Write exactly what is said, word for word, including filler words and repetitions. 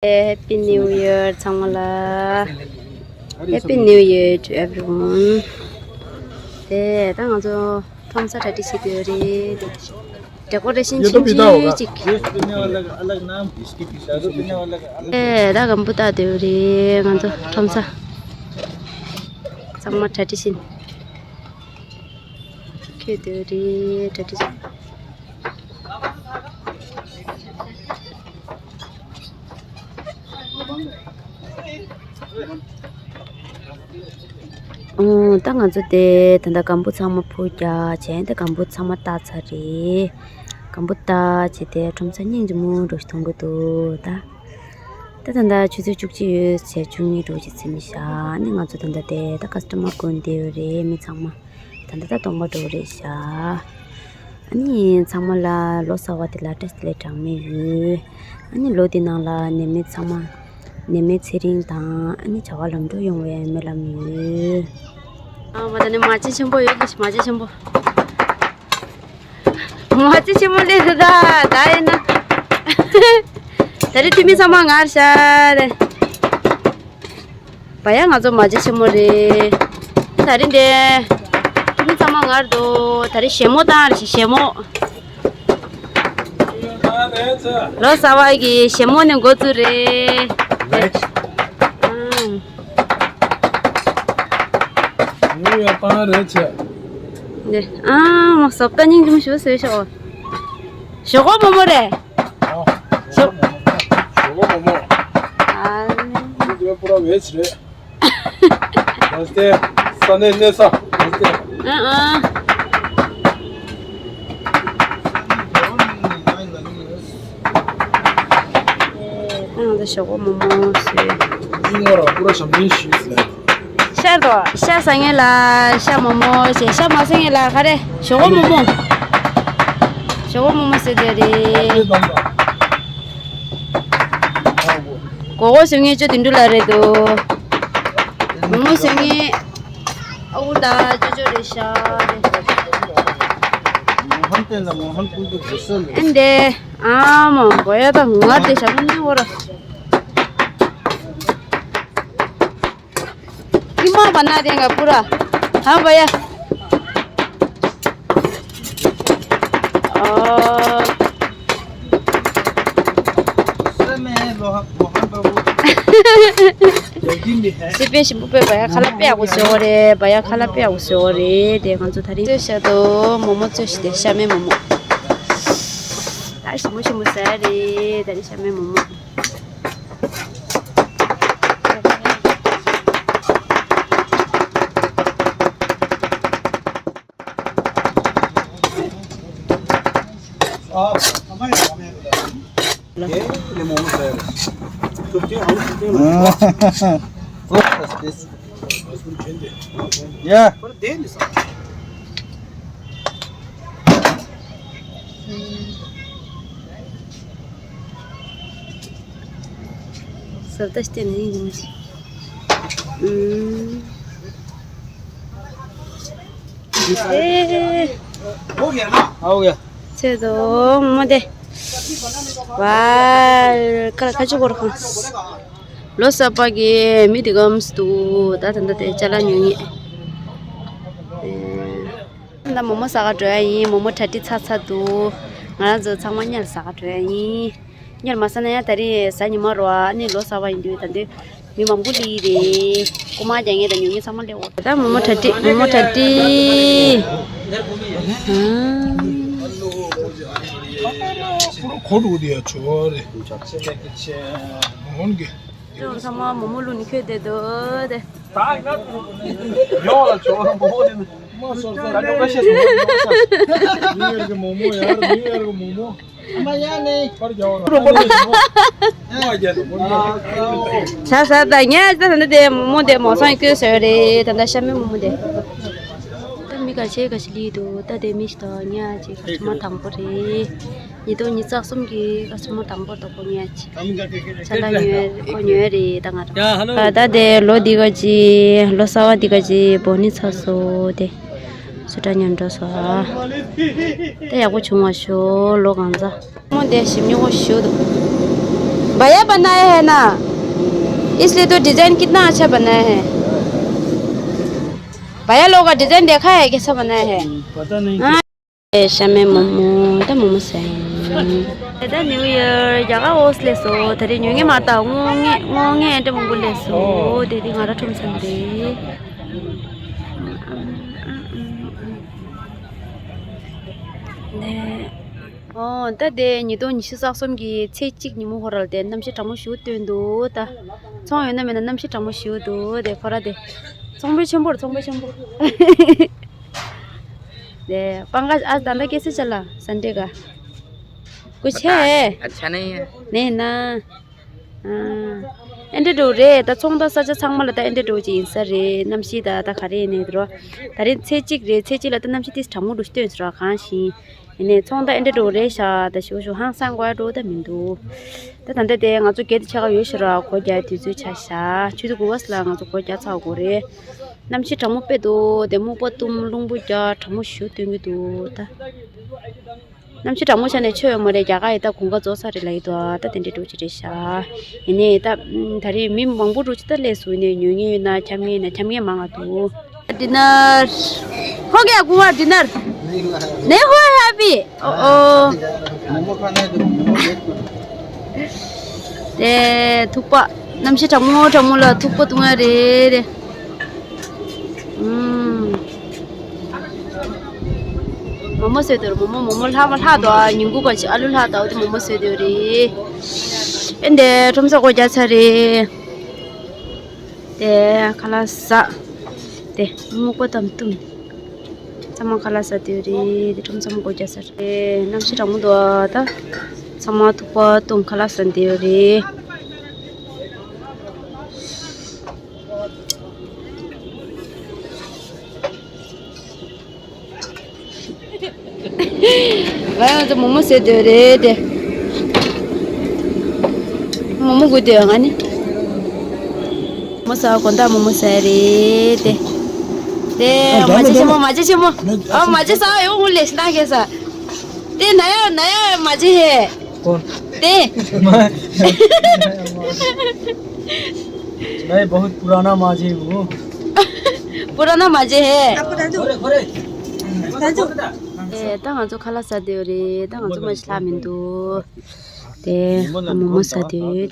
Happy New Year ཚང་མ་ལ། Happy New Year to everyone. དེ་ད་ང་ཚོ་ཁྲོམ་ས་གྲ་སྒྲིག་བྱེད་དུ་རེད། འདྲ་པོ་རེ་བཞིན་ཆུང་ཆུང་ཅིག་དེ་ད་སྒམ་པོ་བཏགས་དུ་རེད། ང་ཚོ་ཁྲོམ་ས་ཚང་མ་གྲ་སྒྲིག་བྱེད། ཁྱོད་དེ་རེད་གྲ་སྒྲིག་བྱེད། ཨོ། ད་ང་ཚོ་དེ་ད་ལྟ་སྒམ་པོ་ཚང་མ་ཕུར་རྒྱག་བྱས། ད་སྒམ་པོ་ཚང་མ་བཏགས་ཚར་རེད། སྒམ་པོ་བཏགས་བྱས་དེ་ཁྲོམ་ས་སྙིང་རྗེ་མོ་འདྲ་ཞིག་མཐོང་གི་འདུག་ད། ད་ད་ལྟ་ཆུ་ཚོད་བཅུ་གཅིག་ཡོད་ཚེ་བཅུ་གཉིས་འགྲོ་ཅིག་ཚིམ་ཤག་ཨ་ནི་ང་ཚོ་ད་ལྟ་དེ་ད་ཀ་སི་ཊ་མར་དགོན་བསྡད་ཡོད་རེད། མི་ཚང་མ་ད་ལྟ་ད་སྟོང་པ་འགྲོ་རེད་ཤག་ཨ་ནི་ཚང་མ་ལ་ལོ་གསར་པ་དེ་ལ་བཀྲ་ཤིས་བདེ་ལེགས་གྲངས་མེད་ཡོད། ཨ་ནི་ལོ་འདི་ནང་ལ་ནད་མེད་ཚང་མ་ནད་མེད་ཚེ་རིང་དང་ཨ་ནི་བྱ་བ་ལམ་འགྲོ་ཡོང་བའི་སྨོན་ལམ་ཡོད། ཨ་མ་ད་ནི་མ་ཅི་ཆེན་པོ་ཡོད་ཀྱི་མ་ཅི་ཆེན་པོ། མ་ཅི་ཆེན་མོ་ལས་ད་ད་ཡིན་ན། ད་རེས་འཐུས་མི་ཚང་མ་ངར་ཤག་རེད། བ་ཡ་ང་ཚོ་མ་ཅི་ཆེན་མོ་རེད། ད་རེས་འདི་འཐུས་མི་ཚང་མ་ངར་འདུག་ད་རེས་ཞལ་མོ་བཏང་རེད་ཞལ་མོ། ལོ་གསར་པ་གི་ཞལ་མོ་ནས་འགོ་བཙུགས་རེད། ཨང་། ཉུ་ཡོག་པང་རེད་ཆེ། ནས་ཨང་། བཟོ་ལྟ་སྙིང་རྗེ་མོ་ཞུ་ཟེར་ཤོག་ཞོག་གོ་མོ་མོ་རེད། ཨ། ཞོག་གོ་མོ་མོ། ཞོག་གོ་མོ་མོ། ཨ་ནི། འདི་པུ་ར་བེཇ་རེད། ད་སྟེ་ས་གནས་གནས་ས་ད་སྟེ། ཨ་ཨ། ཨང་། ད་ཞོག་གོ་མོ་མོ་ཟེར། ཉིན་མོ་ར་པུ་ར་ཞབས་འདྲེན་ཞུས་ཟེར། ཤ་དོ་ཤ་ཟ་ངེས་ལ་ཤ་མོ་མོ་ཞེས་ཤ་མ་ཟ་ངེས་ལ་ག་རེ་ཞོག་གོ་མོ་མོ། ཞོག་གོ་མོ་མོ་ཟེར་དེ་རེད། གོ་གོ་ཟ་ངེས་ཅོ་དེ་འདྲ་ལ་རེད་དོ། མོ་མོ་ཟ་ངེས་ཨ་ཁུ་ད་ཅོ་ཅོ་རེད་ཤ་རེད། མོ་ཧན་ཏན་ལ་མོ་ཧན་ཀུན་ཏུ་དུ་སོ་ལེ། ཨན་དེ། ཨ་མ་གོ་ཡ་ད་ང་དེ་ཞབས་ནི་འོ་ར། ཁྱི་མ་བ་ན་དེ་ང་པུ་ར། ཧ་བ་ཡ། ཨོ། སེ་པན་ཞིམ་པོ་པས་བ་ཡ་ཁ་ལག་དཔེ་ཡག་པོ་བཟོས་པ་རེད། བ་ཡ་ཁ་ལག་དཔེ་ཡག་པོ་བཟོས་པ་རེད། དེ་ང་ཚོ་ད་རིང་བཙོས་ཤ་དོ་མོག་མོག་བཙོས་ཤིག་དེ་ཤ་མེད་མོག་མོག་ད་ཞིམ་པོ་ཞིམ་པོ་ཟ་ཡ་རེད། ད་རིང་ཤ་མེད་མོག་མོག་ཡ། ཟབ་ད་སྟེ་ནི་ཡིན་གྱི། ཨུམ། ཨེ། ཨོ་ཡ། ཨོ་ཡ། ཚེ་དོ་མོ་དེ། ཝའི། ཁ་ཁ་ཆུ་གོར་ཁང་། ལོ་གསར་པ་གི་མི་དེ་གམ་སྟུ་ད་ད་ད་དེ་ཅ་ལག་ཉོ་ཉེ། ཨེ། ད་མོག་མོག་ཟ་ག་འགྲོ་ཡ་ཡིན། མོག་མོག་གྲ་སྒྲིག་ཚར་ཚར་འདུག་ང་རང་ཚོ་ཚང་མ་གཉལ་ཟ་ག་འགྲོ་ཡ་ཡིན། གཉལ་མ་ཟ་ན་ཡང་ད་རེས་གཟའ་ཉི་མ་རེད་བ། ཨ་ནི་ལོ་གསར་པ་ཡིན་དུས་ད་འདི་མི་མང་པོ་སླེབས་རེད། རྐུ་མ་རྒྱག་མཁན་དང་ཉོ་མཁན་ཚང་མ་སླེབས་འོ། ད་མོག་མོག་གྲ་སྒྲིག་མོག་མོག་གྲ་སྒྲིག་གོ་འགྲོ་དེ་ཡ་ཆོ་རེད། འོན་ཀྱི། ཚང་མ་མོག་མོག་བླུགས་ནས་ཁྱོད་བསྡད་འདུག་དེ། ཡོང་ལ་ཆོག་མོག་མོག་དེ། མ་སོ་སོ་ད་ལོ་ཀ་ཤེས་སོང་། མི་ཡར་གི་མོག་མོག་ཡར་མི་ཡར་གི་མོག་མོག་ཨ་མ་ཡ་ནི། པར་རྒྱག་བ་ར། ཤ་ཟ་ད་ཉལ་ད་ད་དེ་མོག་མོག་དེ་མོག་སང་བསྐོལ་ཟེར་རེད། ད་ད་ཤ་མེད་མོག་མོག་དེ། ད་མི་ག་ཆེ་ག་ཞིག་ལི་འདུག་ད་དེ་མི་ཞིག་ད་ཉལ་ཅིག་ཁ་ཆུ་མ་དང་པོ་རེད། ཉིས་སྟོང་ཉི་ཤུ་རྩ་གསུམ་གྱི་ཁ་ཆུ་མ་དང་པོ་དོ་ཁོ་ཉལ་ཅིག་ཅ་ལག་ཉོས་ཁོ་ཉོས་རེད་ད་ང་རང་། ད་དེ་ལོ་འདི་ག་ཅི་ལོ་གསར་པ་འདི་ག་ཅི་བོ་ནི་ཚ་སོ་དེ་སུ་ཏྲ་ཉོན་འགྲོ་སོ་ཨ། ད་ཡག་པོ་བྱུང་བ་ཤོ་ལོ་གང་ཚ་མོ་དེ་ཞིམ་ཉོ་བ་ཤོ་འདུག भैया बनाया है ना, इसलिए तो डिजाइन कितना अच्छा बनाया है। भैया लोग का डिजाइन देखा है, कैसा बनाया है? पता नहीं। हाँ। ཤ་མེད་མོག་མོག་ད་མོག་མོག་ཟ་ཡིན། ད་ནིའུ་ཡར་རྒྱ་གར་འོ་སླེབས་སོང་། ད་རེས་ཉོ་ངེས་མ་ད་སྔོ་ངེས་སྔོ་ངེས་འདྲ་མང་པོ་སླེབས་སོང་། དེ་དེ་ང་ར་ཁྲོམ་ཚང་རེད། ཨོ་ད་དེ་ཉིས་སྟོང་ཉི་ཤུ་རྩ་གསུམ་གྱི་ཚེས་གཅིག་ཉིན་མོ་ཁོ་ར་ལ་དེ་གནམ་གཤིས་གྲང་མོ་ཞེ་པོ་སྟོན་འདུག་ད་ཚོང་ཡོད་ན་མེད་ན་གནམ་གཤིས་གྲང་མོ་ཞེ་པོ་འདུག་དེ་ཁོ་ར་དེ་ཚོང་དཔོན་ཆེན་པོ་རེད། ཚོང་དཔོན་ཆེན་པོ། दे पंकज आज धंधा कैसे चला संडे का? कुछ है? अच्छा नहीं है। नहीं ना। ཨ་འདྲ་འདྲ་རེད། ད་ཚོང་ད་ས་ཆ་ཚང་མ་ལ་ད་ཨ་འདྲ་འདྲ་ཅིག་ཡིན་ས་རེད། གནམ་གཤིས་ད་ད་ག་རེ་ཡིན་ནའི་འདུག་ད་རེས་ཚེས་གཅིག་རེད། ཚེས་གཅིག་ལ་ད་གནམ་གཤིས་ཏིས་གྲང་མོ་འདུག་སྟོན་ཟེར་བ་གང་ཞིག་ཡིན་ནའི་ཚོང་ད་ཨ་འདྲ་འདྲ་རེད་ཤག་ད་ཞུ་ཞུ་ཧང་སང་དགོས་འགྲོ་ད་མི་འདུག་ད་ད་ལྟ་དེ་ང་ཚོ་གལ་ཏེ་ཆ་ག་ཡོད་ཤི་ར་སྒོ་རྒྱག་དུས་ཚོད་ཆགས་ཤག་ཆུ་ཚོད་དགུ་པ་ལ་ང་ཚོ་སྒོ་རྒྱག་ཚར་དགོས་རེད། གནམ་གཤིས་གྲང་མོ་དཔེ་འདུག་དེ་སྨུག་པ་བཏུམ་རླུང་བུ་རྒྱག་གྲང་མོ་ཞུ་སྟོན་གྱི་འདུག་ད་གནམ་གཤིས་གྲང་མོ་ཆགས་ནས་ཆོས་ཡོད་མ་རེད། རྒྱ་གར་ཡི་ད་དགུན་ཁ་རྫོགས་ས་རེད་ལ་ཡི་དོ་ད་དེ་འདྲའི་འགྲོ་ཅི་རེད་ཤག་ཡིན་ནའི་ད་ད་རེས་མི་མང་པོ་འགྲོ་ཅི་ད་ལས་སུ་ཡིན་ནའི་ཉོ་ངེས་ཡོད་ན་འཁྱམ་ངེས་ཡིན་ན་འཁྱམ་ངེས་མང་ང་འདུག डिनर हो गया कुमार डिनर नहीं हुआ है अभी। ओ ओ དེ་ཐུག་པ་གནམ་གཤིས་གྲང་མོ་གྲང་མོ་ལ་ཐུག་པ་བཏུང་ཡ་རེད། ཨུམ། མོག་མོག་བཟོས་འདུག་མོག་མོག་མོག་མོག་ལྷག་མ་ལྷག་འདུག་ཉིན་གུང་ག་ཅིག་ཨ་ལུ་ལྷག་འདུག་དེ་མོག་མོག་བཟོས་འདུག་རེད། ཨེ་འདི་ཁྲོམ་ས་སྒོ་རྒྱག་ཚར་རེད། དེ་ཁ་ལག་ཟ། དེ་སྨུག་པ་དང་བཏུམ། ཚང་མ་ཁ་ལག་ཟ་འདུག་རེད། དེ་ཁྲོམ་ཚང་མ་སྒོ་རྒྱག་ཚར་རེད། གནམ་གཤིས་གྲང་མོ་འདུག་ད། ཚང་མ་ཐུག་པ་བཏུང་ཁ་ལག་ཟ་འདུག་རེད། ང་ཡང་ཚོ་མོག་མོག་བཟོས་འདུག་རེད་དེ། མོག་མོག་དགོས་འདུག་ང་ནི། མོག་མོག་ཟ་དགོང་དག་མོག་མོག་ཟ་རེད་དེ། དེ་ཨ་མ་ཅི་ཆེན་མོ་མ་ཅི་ཆེན་མོ། ཨ་མ་ཅི་ཟ་ཡོང་ངུ་ལས་ཤི་ན་གེ་ཟ། དེ་ན་ཡ་ན་ཡ་མ་ཅི་ཧེ། कौन? དེ། मैं बहुत पुराना माझी हूँ। पुराना माझी है। ད་ང་ཚོ་ཁ་ལག་ཟ་འདོད་རེད། ད་ང་ཚོ་མ་ཤི་ལྷག་མི་འདུག་དེ་མོག་མོག་ཟ་འདོད།